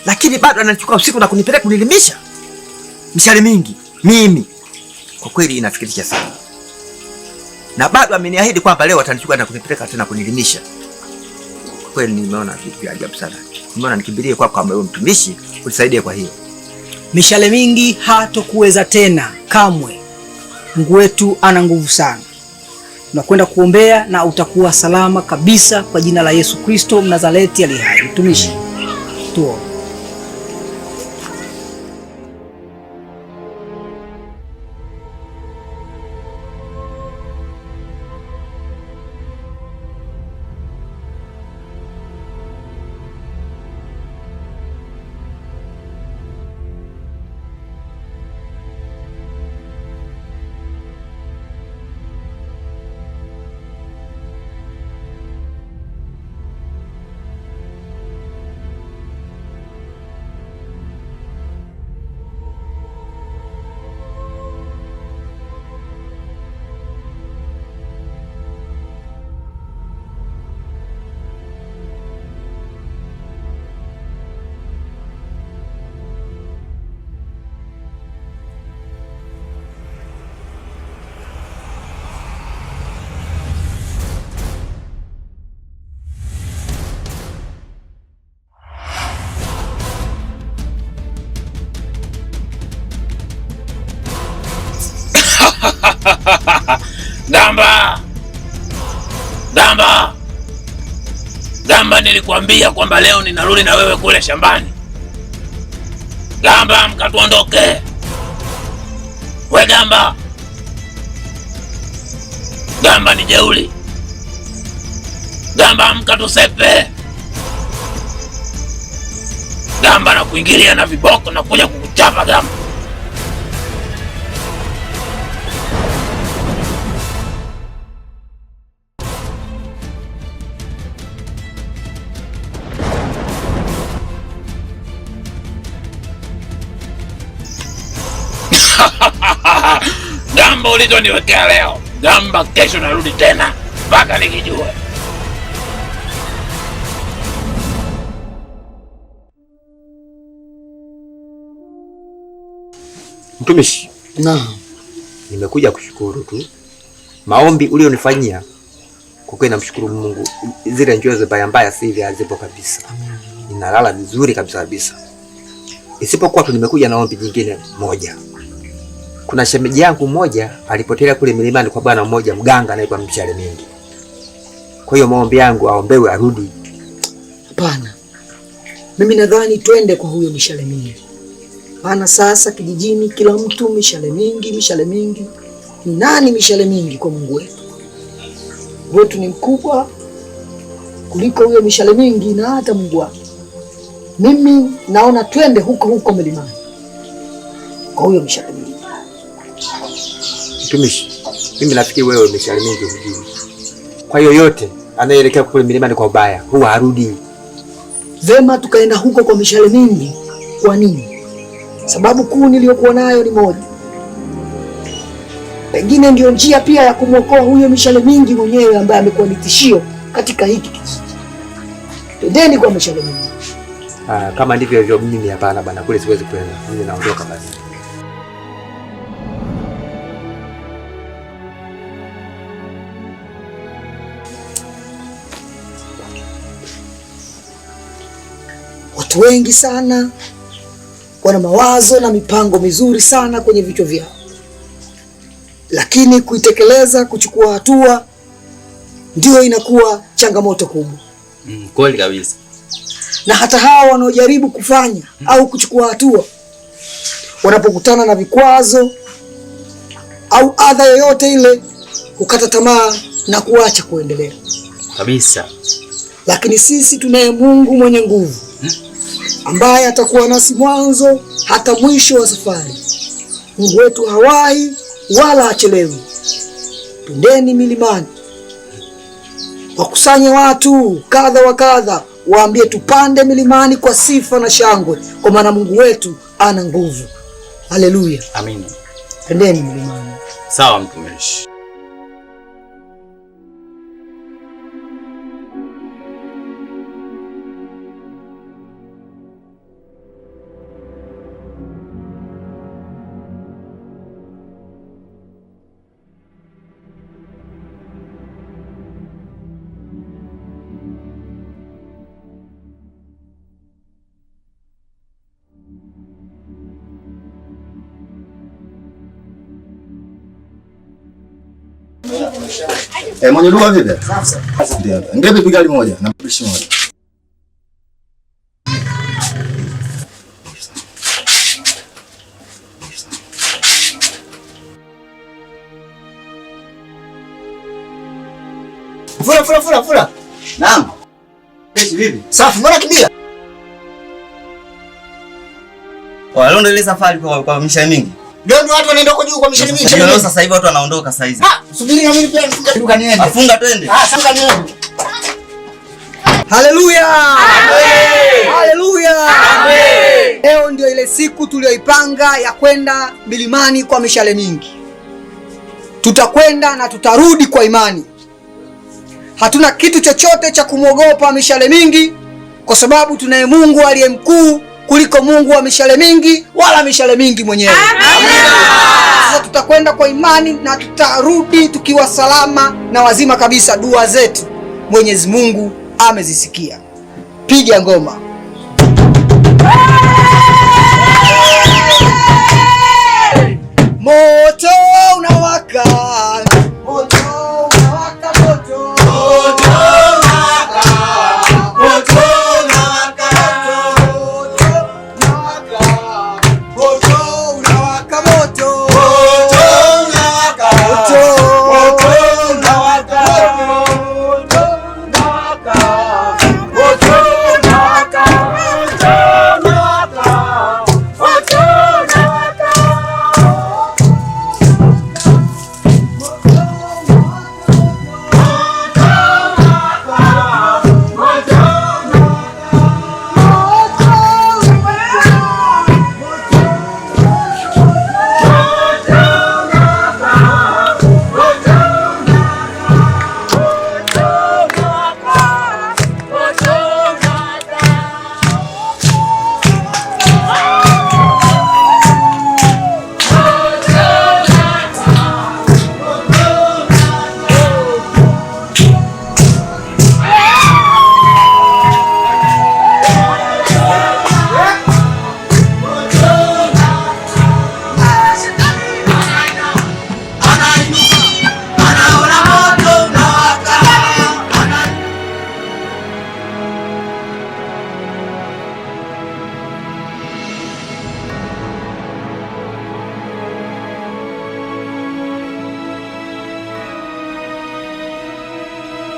Lakini bado anachukua usiku na kunipeleka kunilimisha mishale mingi. Mimi kwa kweli inafikirisha sana. Na bado ameniahidi kwamba leo atanichukua na kunipeleka tena kunilimisha. Kwa kweli nimeona vitu vya ajabu sana. Nimeona nikimbilie kwako kama wewe mtumishi unisaidie kwa hiyo. Mishale mingi hatokuweza tena kamwe. Mungu wetu ana nguvu sana. Tunakwenda kuombea na utakuwa salama kabisa kwa jina la Yesu Kristo Mnazareti aliye hai. Mtumishi, tuombe. Gamba, Gamba, Gamba, nilikwambia kwamba leo ninarudi na wewe kule shambani. Gamba, amka tuondoke. We Gamba, Gamba ni jeuli. Gamba, amka tusepe. Gamba na kuingilia na viboko na kuja kukuchapa Gamba. Gamba ulizoniwekea leo, Gamba kesho narudi tena mpaka nikijue. Mtumishi, Naam. nimekuja kushukuru tu maombi ulionifanyia. Kwa kweli namshukuru Mungu, zile njozi mbaya mbaya si hivi hazipo kabisa. Ninalala vizuri kabisa kabisa. Isipokuwa tu nimekuja na ombi jingine moja. Kuna shemeji yangu mmoja alipotelea kule milimani kwa bwana mmoja mganga anaitwa Mshale Mingi. Kwa hiyo maombi yangu aombewe arudi. Hapana, mimi nadhani twende kwa huyo mishale mingi, maana sasa kijijini kila mtu mishale mingi, mishale mingi. Ni nani mishale mingi kwa Mungu wetu? Mungu wetu ni mkubwa kuliko huyo mishale mingi na hata Mungu wake. Mimi naona twende huko huko milimani kwa huyo mishale mingi. Mtumishi, mimi nafikiri wewe mishale mingi hujui. Kwa hiyo yote anayeelekea kule milimani kwa ubaya huwa harudi. Vema tukaenda huko kwa mishale mingi. Kwa nini? Sababu kuu niliyokuwa nayo ni moja, pengine ndiyo njia pia ya kumwokoa huyo mishale mingi mwenyewe ambaye amekuwa ni tishio katika hiki kijiji. Twendeni kwa mishale mingi. Ah, kama ndivyo hivyo mimi hapana bwana, kule siwezi kwenda. Mimi naondoka basi. Watu wengi sana wana mawazo na mipango mizuri sana kwenye vichwa vyao, lakini kuitekeleza, kuchukua hatua, ndio inakuwa changamoto kubwa. Kweli kabisa. Na hata hawa wanaojaribu kufanya au kuchukua hatua wanapokutana na vikwazo au adha yoyote ile, hukata tamaa na kuacha kuendelea. Kabisa. Lakini sisi tunaye Mungu mwenye nguvu ambaye atakuwa nasi mwanzo hata mwisho wa safari. Mungu wetu hawahi wala hachelewi. Twendeni milimani, wakusanye watu kadha wa kadha, waambie tupande milimani kwa sifa na shangwe, kwa maana Mungu wetu ana nguvu. Haleluya, Amina. twendeni milimani. Sawa mtumishi. Mwenye duka vipi? Ndio. Ngepe pigali moja na mpishi moja. Fula fula fula fula. Naam. Pesi vipi? Safi, mbona kimbia? Leo ndio ile safari kwa mishale mingi. Ndio ndio watu wanaenda huko juu kwa mishale mingi. Leo sasa hivi watu wanaondoka sasa hizi. Ah, subiri na mimi pia nifunge duka niende. Afunga twende. Ah, funga niende. Haleluya! Amen. Haleluya! Amen. Leo ndio ile siku tuliyoipanga ya kwenda milimani kwa mishale mingi. Tutakwenda na tutarudi kwa imani. Hatuna kitu chochote cha kumwogopa mishale mingi, kwa sababu tunaye Mungu aliye mkuu kuliko Mungu wa mishale mingi wala mishale mingi mwenyewe. Amina. Sasa tutakwenda kwa imani na tutarudi tukiwa salama na wazima kabisa. Dua zetu Mwenyezi Mungu amezisikia. Piga ngoma. Moto unawaka, moto unawaka, moto. Moto unawaka, moto unawaka, moto unawaka, moto. Moto unawaka, moto unawaka, moto unawaka, moto unawaka, moto unawaka, moto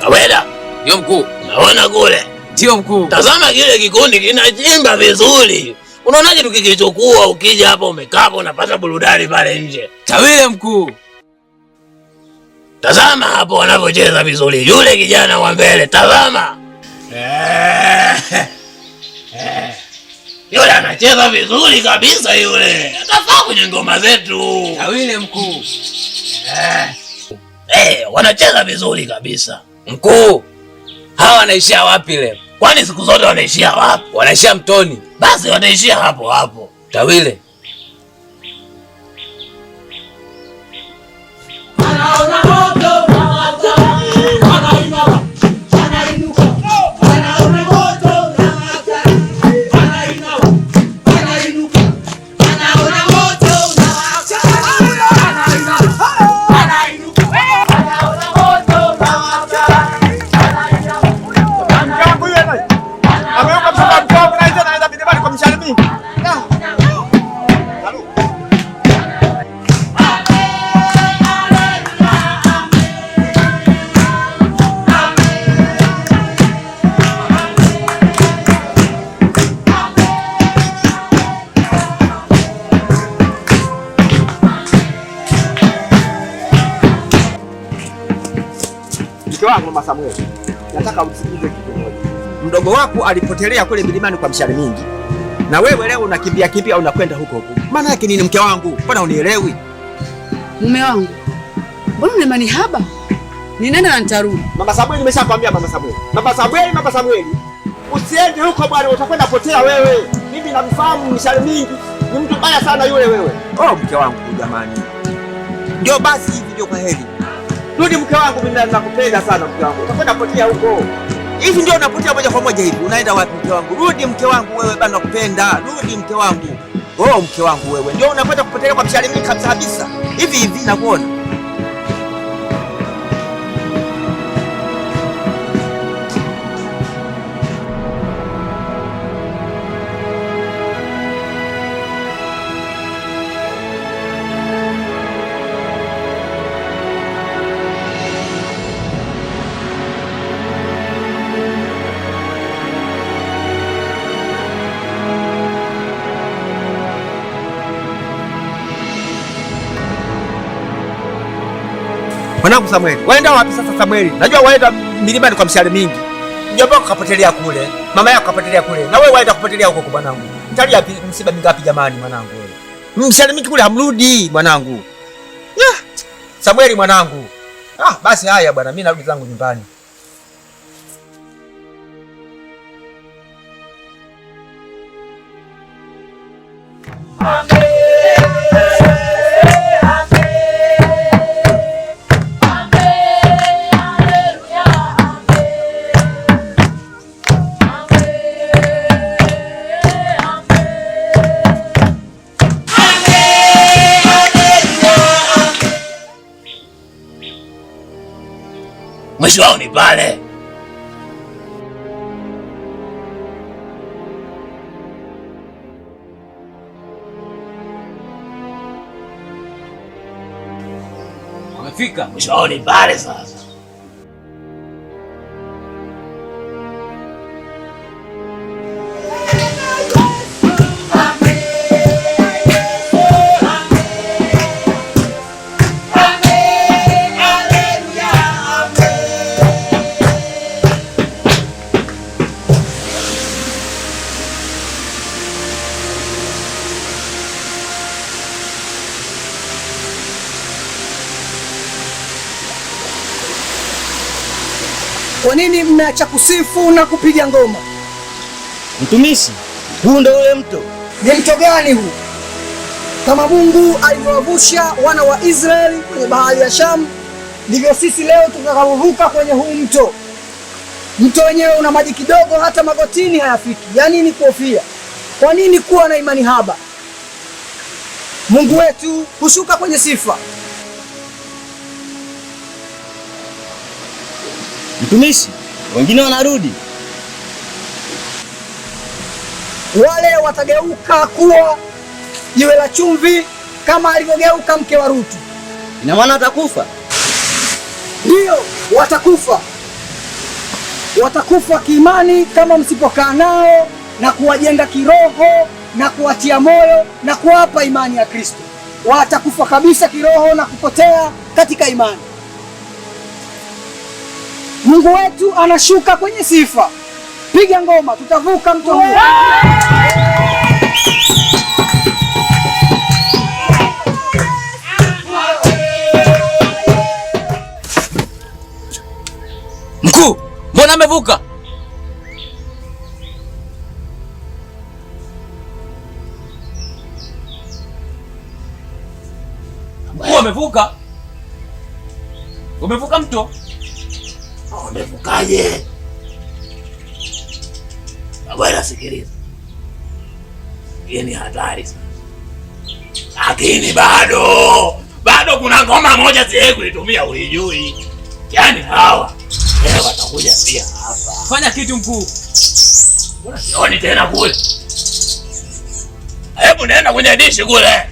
Kaweda, Ndio mkuu. naona kule. Ndio mkuu. Tazama kile kikundi kinachimba vizuri. Unaonaje tukikichukua ukija hapa umekaa unapata burudani pale nje? Tawile mkuu. Tazama hapo wanavyocheza vizuri. Yule kijana wa mbele, tazama. Yule anacheza vizuri kabisa yule. Atafaa kwenye ngoma zetu. Tawile mkuu. Wanacheza vizuri kabisa. Mkuu, hawa wanaishia wapi leo? Kwani siku zote wanaishia wapi? Wanaishia mtoni. Basi wataishia hapo hapo. Tawile. Mke wangu Mama Samuel, nataka usikilize kitu kimoja. Mdogo wako alipotelea kule milimani kwa mishale mingi, na wewe leo unakimbia kimbia unakwenda huko huko. Maana yake nini mke wangu? Mbona unielewi? Mume wangu, mbona una imani haba? Ninaenda na nitarudi. Mama Samuel, nimeshakwambia Mama Samuel. Mama Samuel, Mama Samuel. Usiende huko bwana, utakwenda potea wewe. Mimi namfahamu mishale mingi, ni mtu mbaya sana yule wewe. Oh, mke wangu jamani. Ndio basi hivi, ndio kwa heri. Rudi mke wangu, mimi nakupenda sana mke wangu. Utakwenda potea huko. Hivi ndio unapotea moja kwa moja hivi. Unaenda wapi mke wangu? Rudi mke wangu wewe bana, nakupenda. Rudi mke wangu. Oh, mke wangu wewe. Ndio unakwenda kupotelea kwa mishale mingi kabisa kabisa. Hivi hivi nakuona. Mwanangu Samueli, waenda wapi sasa Samueli? Najua waenda milimani kwa mshale mingi. Mjomba wako kapotelea kule, mama yako kapotelea kule. Na wewe waenda kupotelea huko kwa mwanangu. Mtalia msiba mingapi jamani mwanangu wewe? Mshale mingi kule hamrudi mwanangu. Yeah. Samueli mwanangu. Ah, basi haya bwana, mimi narudi zangu nyumbani. Mwisho wao ni pale. Wamefika. Mwisho wao ni pale sasa. Kwa nini mmeacha kusifu na kupiga ngoma? Mtumishi, huu ndio ule mto. Ni mto gani huu? Kama Mungu alivyowavusha wana wa Israeli kwenye bahari ya Shamu, ndivyo sisi leo tutakavuka kwenye huu mto. Mto wenyewe una maji kidogo, hata magotini hayafiki. Yaani ni kuhofia. Kwa nini kuwa na imani haba? Mungu wetu hushuka kwenye sifa. Mtumishi, wengine wanarudi. Wale watageuka kuwa jiwe la chumvi kama alivyogeuka mke wa Rutu. Ina maana watakufa? Ndio, watakufa. Watakufa kiimani kama msipokaa nao na kuwajenga kiroho na kuwatia moyo na kuwapa imani ya Kristo. Watakufa kabisa kiroho na kupotea katika imani. Mungu wetu anashuka kwenye sifa. Piga ngoma, tutavuka mto huu. Mkuu, mbona amevuka? Mkuu amevuka. Umevuka mto? Wamevukaje? Bwana sikiliza. Hii ni hatari sana. Lakini bado kuna ngoma moja siye kuitumia uijui. Yaani hawa leo watakuja pia hapa. Fanya kitu mkuu. Mbona sioni tena kule? Hebu nenda kwenye dishi kule.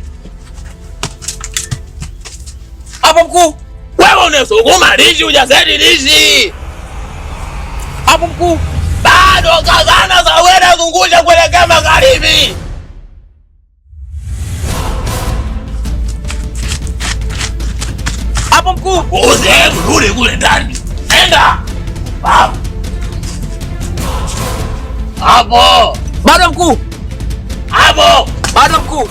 Hapo mkuu. Wewe unasukuma dishi, hujaseti dishi. Hapo mkuu. Bado kazana za wewe zungusha kuelekea magharibi. Hapo mkuu. Uze rudi kule ndani. Nenda. Hapo. Hapo. Bado mkuu. Hapo. Bado mkuu.